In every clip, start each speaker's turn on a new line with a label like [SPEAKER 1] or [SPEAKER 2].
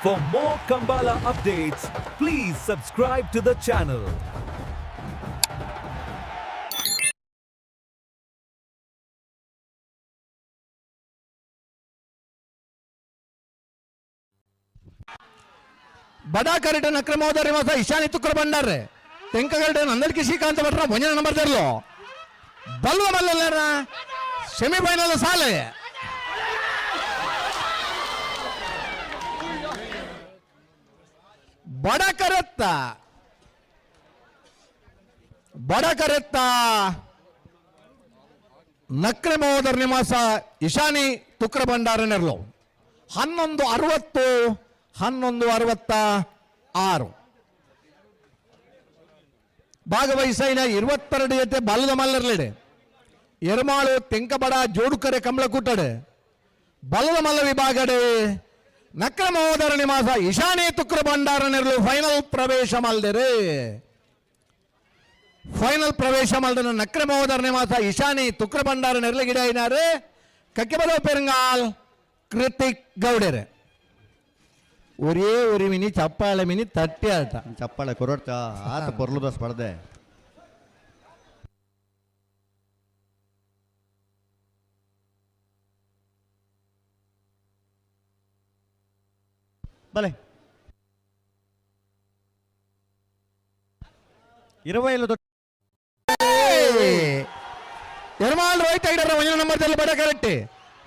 [SPEAKER 1] For more Kambala updates, please subscribe to the channel.
[SPEAKER 2] ಬಡಾ ಕರೆಟನ್ ಅಕ್ರಮೋದರಿ ಮಾಸ ಇಶಾನಿ ತುಕ್ರ ಬಂಡಾರೆ ತೆಂಕಗರಟನ್ అందరికి ಶ್ರೀಕಾಂತ ಭಟ್ರ ಭಂಜನ ನಂಬರ್ ತೆರಲು ಬಲ್ವ ಮಲ್ಲರ ಸೆಮಿಫೈನಲ್ ಸಾಲೆ. ಬಡ ಕರೆತ್ತ ಬಡ ಕರೆತ್ತ ನಕ್ರಮೋದರ್ ನಿವಾಸ ಇಶಾನಿ ತುಕ್ರ ಭಂಡಾರ ನೆರಳು 11:60, 11:66. ಭಾಗವಹಿಸೈನ 22 ಜೊತೆ ಬಲ್ಲದ ಮಲ್ಲರ್ಲಿಡೆ ಎರ್ಮಾಳು ತೆಂಕಬಡ ಜೋಡುಕರೆ ಕಮಲಕೂಟಡೆ ಬಲ್ಲದ ಮಲ್ಲ ವಿಭಾಗಡೆ ನಕ್ರಮೋದರ ನಿವಾಸ ಇಶಾನಿ ತುಕ್ರ ಭಂಡಾರ ನೆರಳು ಫೈನಲ್ ಪ್ರವೇಶ ಮಲ್ದೆರೆ. ಫೈನಲ್ ಪ್ರವೇಶ ಮಲ್ದನ ನಕ್ರಮೋದರ ನಿವಾಸ ಇಶಾನಿ ತುಕ್ರ ಭಂಡಾರ ನೆರಳು ಗಿಡ అయినారు ಕಕ್ಕೆಬಲ ಪೆರಂಗಾಲ್ ಕೃತಿಕ್ ಗೌಡರೆ. ಒರೇ ഒരു ಮಿನಿ ಚಪ್ಪಾಳೆ ಮಿನಿ ತಟ್ಟಿ ಆಟ.
[SPEAKER 3] ಚಪ್ಪಾಳೆ ಕೊರಡ್ತ ಆತ ಪೊರ್ಲುದ ಸ್ಪರ್ಧೆ. ಬಲೆ 20 ದೊಡ್ಡ
[SPEAKER 2] ಎರ್ಮಾಲ್ ರೋಹಿತ್ ಐಡರ ಒಂಜನ ನಂಬರ್ ಬಡ ಕರೆಕ್ಟ್,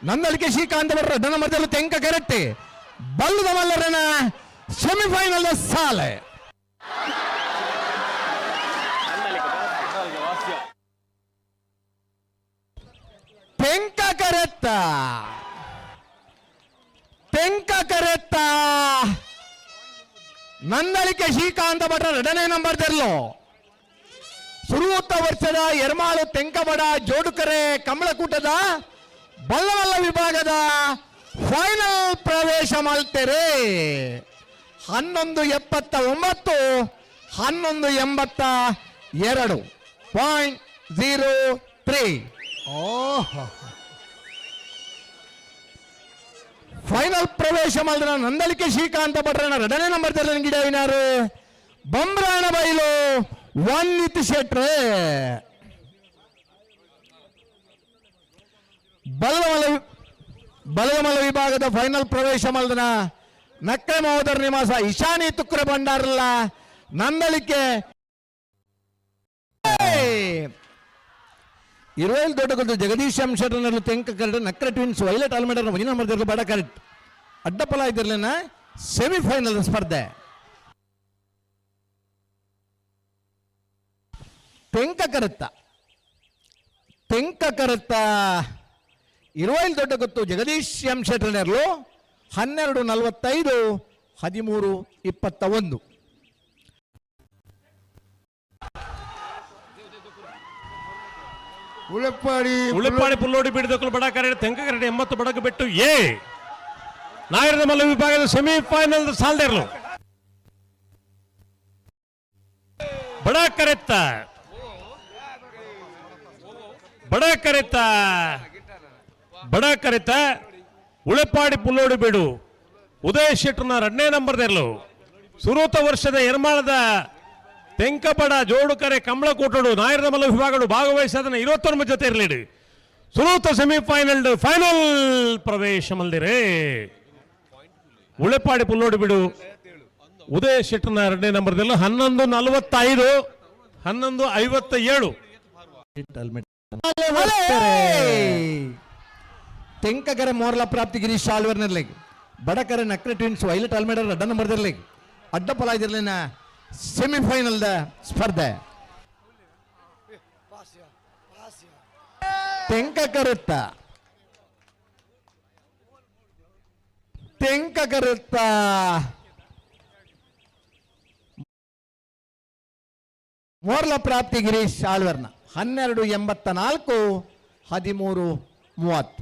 [SPEAKER 2] ನಂದಳಿಕೆ ಶ್ರೀಕಾಂತ್ ಭಟ್ರ ಅಡ್ಡ ನಂಬರ್ ತೆಂಕ ಕರೆಕ್ಟ್. ಬಲ್ಲದ ಮಲ್ಲರನ ಸೆಮಿಫೈನಲ್ ಸಾಲೆ. ತೆಂಕ ಕರೆತ್ತ ತೆಂಕ ಕರೆತ್ತ ನಂದಳಿಕೆ ಶ್ರೀಕಾಂತ ಭಟ್ರ ಎರಡನೇ ನಂಬರ್ ತೆರಲು. ಸುರುವುತ್ತ ವರ್ಷದ ಎರ್ಮಾಳು ತೆಂಕಬಡ ಜೋಡುಕರೆ ಕಮಲಕೂಟದ ಬಲ್ಲವಲ್ಲ ವಿಭಾಗದ ಫೈನಲ್ ಪ್ರವೇಶ ಮಾಡ್ತೇರೆ. 11:79, 11:82.03. ಫೈನಲ್ ಪ್ರವೇಶ ಮಾಡಿದ ನಂದಳಿಕೆ ಶ್ರೀಕಾಂತ ಭಟ್ರನ ಎರಡನೇ ನಂಬರ್ ಗಿಡ అయినారు ಬೊಮ್ರಾಣ ಬೈಲು ವಂದಿತ್ ಶೆಟ್ರೆ. ಬಲ್ಲಮಲ ಬಲಗಮಲ ವಿಭಾಗದ ಫೈನಲ್ ಪ್ರವೇಶ ಮಲ್ದನ ನಕ್ಕೆ ಮಹೋದರ ನಿವಾಸ ಇಶಾನಿ ತುಕ್ರ ಭಂಡಾರಲ್ಲ ನಂದಳಿಕೆ ಇರುವೈಲ್ ದೊಡ್ಡ Jagdish ಅಂಶಟನಲ್ಲಿ Tenka correct. ನಕ್ರ twins violet ಆಲ್ಮೇಡರ್ ಒಂಜಿನ number ಬಡ ಕರೆಕ್ಟ್. ಅಡ್ಡಪಲ ಇದ್ದಿರಲಿನ ಸೆಮಿಫೈನಲ್ ಸ್ಪರ್ಧೆ. ತೆಂಕ ಕರೆತ್ತ ತೆಂಕ ಕರೆತ್ತ ಇರುವೈಲ್ ದೊಡ್ಡ ಗೊತ್ತು ಜಗದೀಶ್ ಎಂ ಶೆಟ್ಟರ್ನೆರ್ಲು 12:45, 13:21.
[SPEAKER 4] ಉಳೆಪ್ಪಾಡಿ
[SPEAKER 5] ಉಳಿಪಾಡಿ ಪುಲ್ಲೋಡಿ ಬೀಡದಕ್ಕಲು ಬಡ ಕರಡಿ ತೆಂಕ ಕರಡಿ 80 ಬಡಕು ಬೆಟ್ಟು ಎ ನಾಯರದ ಮಲ್ಲ ವಿಭಾಗದ ಸೆಮಿಫೈನಲ್ ಸಾಲ್ದೇರ್ಲು. ಬಡ ಕರೆತ್ತ ಬಡ ಕರೆತ್ತ ಬಡ ಕರೆತ ಉಳೆಪಾಡಿ ಪುಲ್ಲೋಡಿ ಬೀಡು ಉದಯ ಶೆಟ್ಟರ್ನ ಎರಡನೇ ನಂಬರ್ ತೆರಲು. ಸುರೂತ ವರ್ಷದ ಎರ್ಮಾಳದ ತೆಂಕಬಡ ಜೋಡುಕರೆ ಕಮಲಕೋಟಡು ನಾಯರದ ಮಲ್ಲ ವಿಭಾಗಡು ಭಾಗವಹಿಸದನ್ನ 29 ಜೊತೆ ಇರಲಿಡು ಸುರೂತ ಸೆಮಿಫೈನಲ್ ಫೈನಲ್ ಪ್ರವೇಶ ಮಲ್ದಿರೆ. ಉಳೆಪಾಡಿ ಪುಲ್ಲೋಡಿ ಬಿಡು ಉದಯ ಶೆಟ್ಟರ್ನ ಎರಡನೇ ನಂಬರ್ದಲ್ಲೂ 11:45, 11:57.
[SPEAKER 2] ತೆಂಕಕರೆ ಮೋರ್ಲ ಪ್ರಾಪ್ತಿ ಗಿರೀಶ್ ಆಲ್ವರ್ನಲ್ಲಿ ಬಡಕರೆ ನಕ್ರೆ ಟ್ವಿನ್ಸ್ ವೈಲೆಟ್ ಆಲ್ಮೇಡರ್ ಅಡ್ಡ ನಂಬರ್ ಅಡ್ಡ ಫಲ ಇದಿರಲಿನ ಸೆಮಿಫೈನಲ್ ಸ್ಪರ್ಧೆ. ತೆಂಕ ಕರುತ್ತ ತೆಂಕ ಕರುತ್ತ ಮೋರ್ಲ ಪ್ರಾಪ್ತಿ ಗಿರೀಶ್ ಆಳ್ವರ್ನ 12:84, 13:30.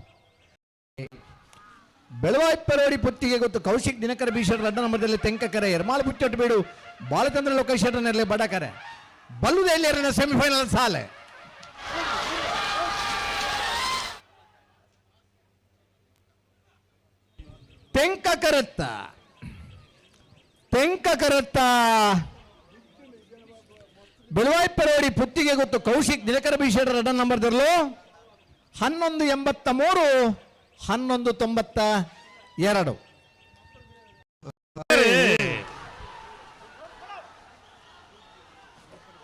[SPEAKER 2] ಬೆಳವಾಯಿ ಪರೋಡಿ ಪುತ್ತಿಗೆ ಗೊತ್ತು ಕೌಶಿಕ್ ದಿನಕರ ಭೀಷಣರ ಅಡ್ಡ ನಂಬರದಲ್ಲಿ ತೆಂಕಕರೆ ಎರ್ಮಾಲ್ ಬುಚ್ಚೊಟ್ಟು ಬೀಡು ಬಾಲಚಂದ್ರ ಲೋಕೇಶ್ವರನಲ್ಲಿ ಬಡಕರೆ ಬಲ್ಲುದೆಯಲ್ಲಿ ಸೆಮಿಫೈನಲ್ ಸಾಲೆ. ತೆಂಕ ಕರೆತ್ತ ತೆಂಕ ಕರತ್ತ ಬೆಳವಾಯ್ಪರೋಡಿ ಪುತ್ತಿಗೆ ಗೊತ್ತು ಕೌಶಿಕ್ ದಿನಕರ ಬಿಶೆಟ್ಟರ್ ರಡನ್ ನಂಬರ್ ದಿರ್ಲು 11.83, 11.92.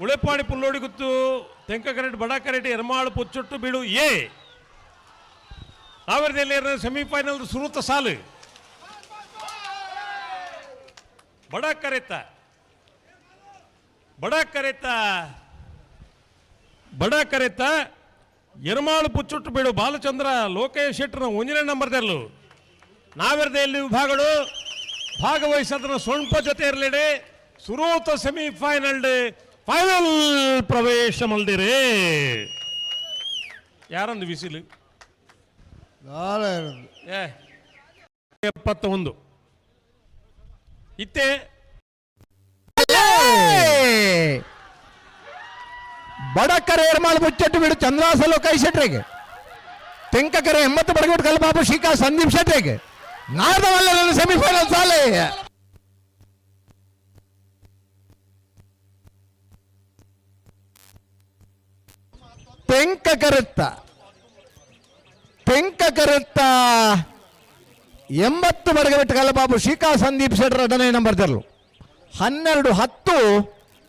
[SPEAKER 5] ಉಳೆಪಾಡಿ ಪುಲ್ಲೋಡಿ ಗುತ್ತು ತೆಂಕ ಕರೆಟ್ ಬಡ ಕರೆಟ್ ಎರ್ಮಾಳು ಪುಚ್ಚೊಟ್ಟು ಬೀಡು ಎ 1002 ಸೆಮಿಫೈನಲ್ ಸುರುತ ಸಾಲು. ಬಡ ಕರೆತ ಬಡ ಕರೆತ ಬಡ ಕರೆತ ಎರ್ಮಾಳು ಪುಚ್ಚುಟ್ಟು ಬೀಡು ಬಾಲಚಂದ್ರ ಲೋಕೇಶ್ ಶೆಟ್ಟರ್ನ ಒಂದನೇ ನಂಬರ್ ತೆರಲು. ನಾವೆರದೆಯಲ್ಲಿ ವಿಭಾಗಗಳು ಭಾಗವಹಿಸೋದ್ರ ಸೊಂಪ ಜೊತೆ ಇರಲಿಡೆ ಸುರೂತ ಸೆಮಿಫೈನಲ್ ಫೈನಲ್ ಪ್ರವೇಶ ಮಲ್ದಿರಿ. ಯಾರೊಂದು ವಿಸಿಲು? ಏ 71 ಇತ್ತೆ.
[SPEAKER 2] ಬಡಕರೆ ಎರ್ಮಾಳು ಮುಚ್ಚಟ್ಟು ಬಿಡು ಚಂದ್ರಾಸಲು ಕೈ ಶೆಟ್ರಿಗೆ. ತೆಂಕಕರೆ 80 ಬಡಗಬಿಟ್ಟು ಕಲ್ಬಾಬು ಶಿಖಾ ಸಂದೀಪ್ ಶೆಟ್ರಿಗೆ. ನಾರ್ದವಲ್ಲ ಸೆಮಿಫೈನಲ್ ಸಾಲೆ. ತೆಂಕ ಕರುತ್ತ ತೆಂಕ ಕರುತ್ತ 80 ಬಡಗಬಿಟ್ಟು ಕಲ್ಲಬಾಬು ಶಿಖಾ ಸಂದೀಪ್ ಶೆಟ್ಟರ್ ಎರಡನೇ ನಂಬರ್ ತೆರಲು. 12.10,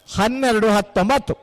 [SPEAKER 2] 12.19.